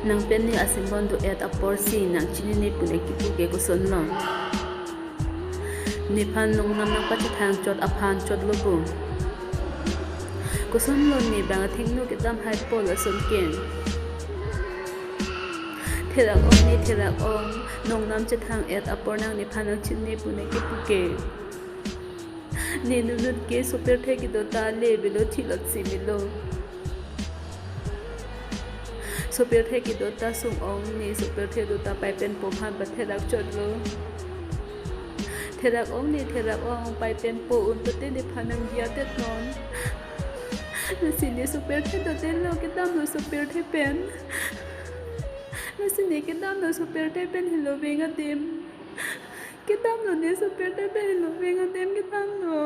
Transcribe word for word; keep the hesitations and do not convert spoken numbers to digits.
Nang pen ne asimbon do-et apor si nang chinine pu nang kipu ke kosonlo? Nephan nongnam nangpachethang chot aphan chotlo bo. Kosonlo ne bang athengno kedam hai pol ason ke. Therak ong ne, therak ong, nongnam chethang-et apor nang nephan nang chinine pu nang kipu ke. Ne nunut ke sopirthe kedo ta le belo thilot si melo. Sopirthe kedo ta sung ong ne, sopirthe do ta pai pen po phan patherak chotlo. Therak ong ne, therak ong, pai pen po un pute nephan nang diya tet non. Lasi ne sopirthe do tet lo, kedamlo sopirthe pen. Lasi ne kedamlo sopirthe pen helo veng adim. Kedamlo ne sopirthe pen helo veng adim kedamlo.